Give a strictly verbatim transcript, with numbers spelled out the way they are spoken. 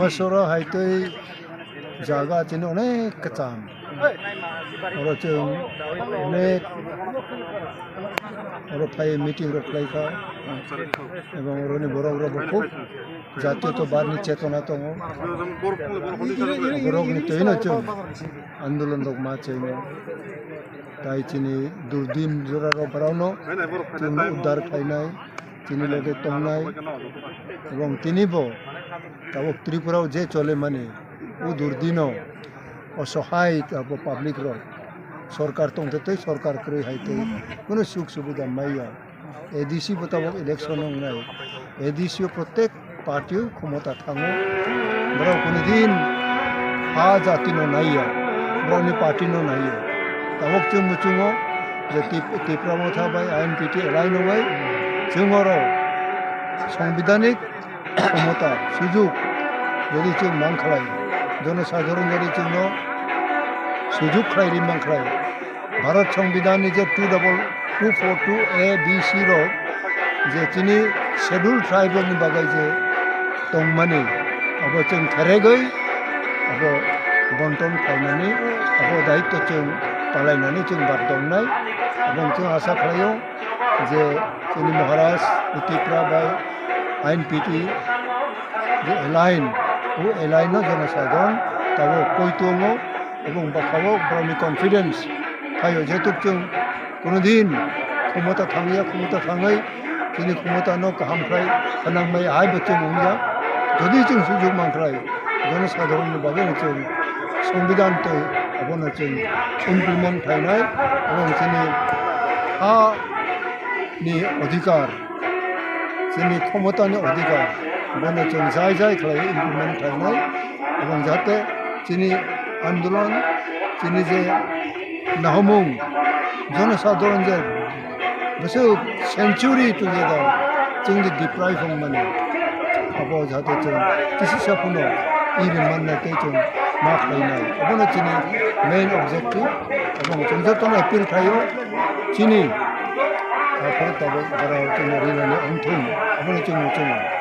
Sora hai tei jaga chini onek kwcham. Oro chwng onek oro phai meeting rok khlai kha. Ebong oroni borok rok bo khub jatiyoto barni chetona tongo. Borok ni twino chwng andolon rok ma chwngno. Tai chini durdin jora rok borok no chwng uddar khlainai. Chini loge tongnai, ebong tini bo tabuk Tripura o je chole mani, o durdino osohai abo public rok sorkar tongte tei sorkar kwrwi hai tei kunu suk subida maiya. A D C bo tabuk election wngnai, A D C o protek party o khomota thango, borok kunu din ha jati no naiya, borokni party no naiya. Tabuk chwng muchungo je Tip-, Tipra Motha bai I N P T alliance bai chwng oro sangbidhanik khomota, sujuk jodi chwng mang khlai, jonosadharon jodi chwngno sujuk khlai ri mang khlai, Bharat Sangbidhan ni je two double two four two A B C rok je chini schedule tribe rok ni bagwi je tongmani, abo chwng theregwi abo bonton khlainani abo daityo chwng palainani chwng bar tongnai. Abo chwng asa khlaio je chini Maharaj Tipra bai I N P T je alliance, o alliance no jonosadharon tabuk koi tongo. Ebong bwkhao borokni confidence phaio, jehetu chwng kunudin khomota thangya, khomota thangwi chini khomotano kaham khlai phanangmai hai bo chwng wngya. Jodi chwng sujuk mankhlai, jonosadharon ni bagwi no chwng songbidhan tei abono chwng implement khlainai, ebong chini ha ni adhikar, chini khomotani adhikar, bono chwng jai jai khlai implement khlainai, ebong jahate chini andolon, chini je nahomung, jonosadharon je bwswk century together chwngni deprive wngmani, abo jahate chwng kisisa phano iri manna tei chwng ma khlainai, abono chini main objective, ebong chwng jotono appeal khlaio. Chini, ah, phoro tabuk borok chwngno rinani wngthung, abono chwng muchungo.